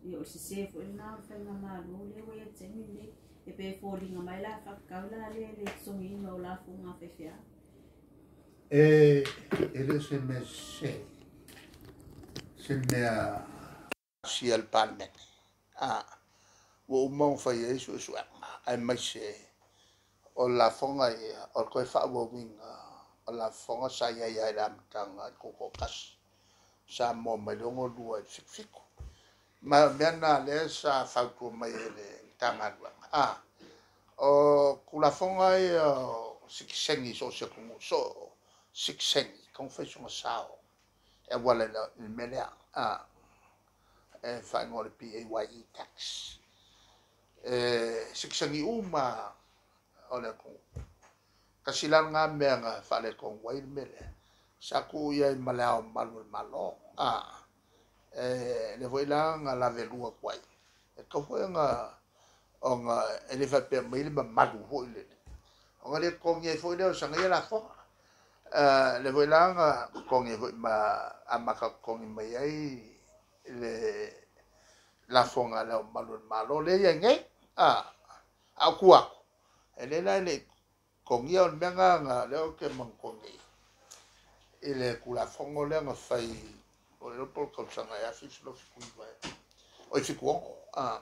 Ia, o le sesē foi lena o le faigamalo lea ua i ai i le taimi lenei. E pei e foliga mai la e faatatau la lea i le totogiina o lafoga a faifeau. E le o se mea sese, se mea sia le Palemene. Ua uma ona fai ai suesuega, aemaise o lafoga ia, o le toe faaauauina o lafoga sa i ai lava i le amataga i le Tutoatasi Samoa mai le 62 i le 77. Ma o mea na o lea sa fautua mai e le Matagaluega. O Tulafono ia o sitiseni i so o se atunuu, so o sitiseni, e tatau ona fai sona sao e auala i le mea lea, e faaigoa o le PAYE tax. E sitiseni uma lava o le atunuu. Tasi la lena mea na faaletonu ai le mea lea, sa tuu i ai ma Le Ao Mamalu o le Malo. Lea foi la na lavelua atu ai, e tatau foi ona e le faapea e aumai le mamalu foi lele, ona le totogi ai foi lea o sana ia lafoga. Lea foi la na totogi ai foi ma amata totogi mai ai le lafoga a Le Ao Mamalu o le Malo lea e i ai nei. A o tua atu, e lea la e le i totogia. O le mea lena lea ou te manatua nei i le Tulafono lea na fai, ua ou le iloa po o le tausaga e 1979 ea, oi 76.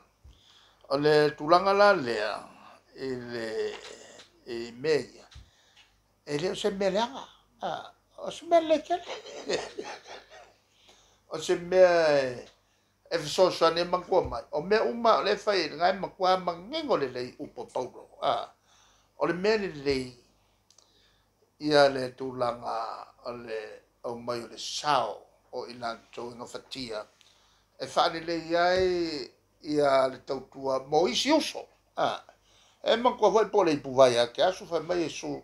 O le tulaga la lea i mea ia, e le o se mea leaga, o se mea lelei tele. O se mea e fesoasoani ai. Manatua mai, o mea uma o lea e fai, o lena e matua manino lelei upu a Paulo. O le mea lelei ia le tulaga o le aumai o le sao o i latou e gafatia e faalelei ai ia le tautua mo isi uso. E manatua foi po o le ipuvai ia te asu, fai mai Iesu,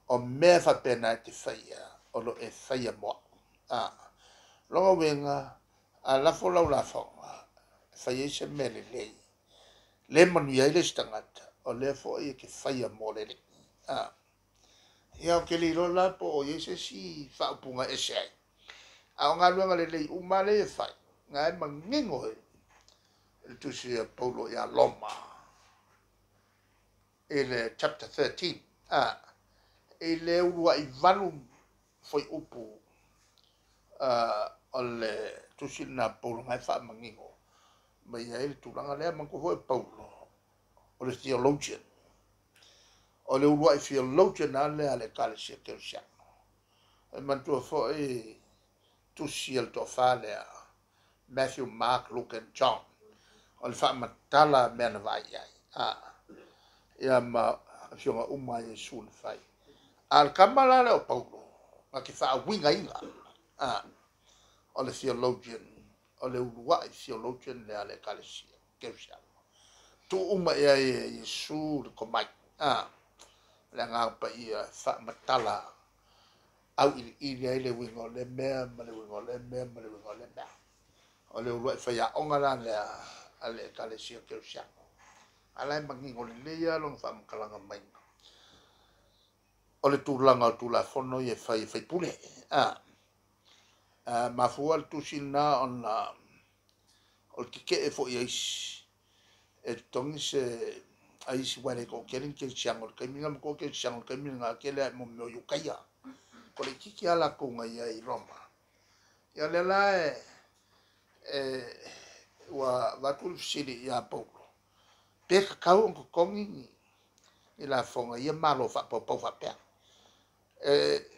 o mea faapena e te faia, o lo o e faia mo au. Lona uiga, a lafo lau lafoga e fai ai se mea lelei, le manuia ai le isi tagata, o lea foi e te faia mo le Alii. Ia, ou te le iloa la po o i ai se isi faaupuga e ese ai, a o galuega lelei uma lea e fai, na e manino i le tusi a Paulo ia Roma i le chapter 13, i le uluai 8 fuaiupu o le tusi lena a Paulo, na e faamanino mai ai le tulaga lea. Manatua foi Paulo o le theologian, o le uluai theologian lava lea a le Ekalesia Kerisiano. E manatua foi tusi a le toafa lea, Matthew, Mark, Luke and John, o le faamatala mea na vaai ai, ia ma afioga uma a Iesu na fai. A o le tama la lea o Paulo, na te faauigaina, o le theologian, o le uluai theologian lea a le Ekalesia Kerisiano. Tuu uma i ai e Iesu le tomai, le Agaga Paia e faamatala auiliili ai le uiga o le mea ma le uiga o le mea ma le uiga o le mea. O le uluai faiaoga la lea a le Ekalesia Kerisiano. A la e manino lelei lava lona faamatalaga mai o le tulaga o Tulafono ia e fai e faipule. Mafua le tusi lena ona o le tetee foi a isi e totogi se a isi uae le toatele ni kerisiano i le taimi lena, matua kerisiano i le taimi lena tele lava mo mea o Iutaia. Ko le itiiti lava latou na i ai i Roma. Ia lea la e ua avatu le fesili ia Paulo, pe tatau ona totogi ni lafoga i ia malo faapaupau faapea.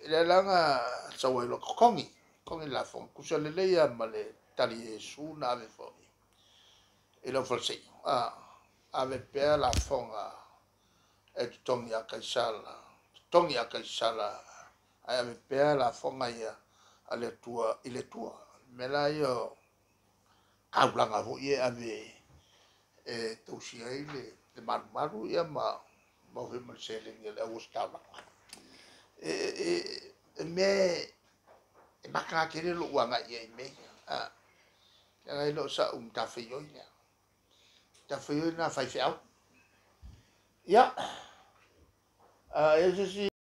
Lea la na sau ai loa totogi, totogi le lafoga. Tusa lelei lava ma le tali a Iesu na ave foi i le aufaleseio. Ave pea lafoga e totogi a Kaisara, totogi a Kaisara, ae ave pea lafoga ia a le Atua i le Atua. O le mea la ia o taulaga foi ia e ave e tausi ai le malumalu ia ma maua foi ma le seleni a le auositaulaga. E mea e mataga tele lou agai i ai i mea ia. Leaga e le o sau matafaioi lea. Matafaioi lena a faifeau. Ia, e i ai se isi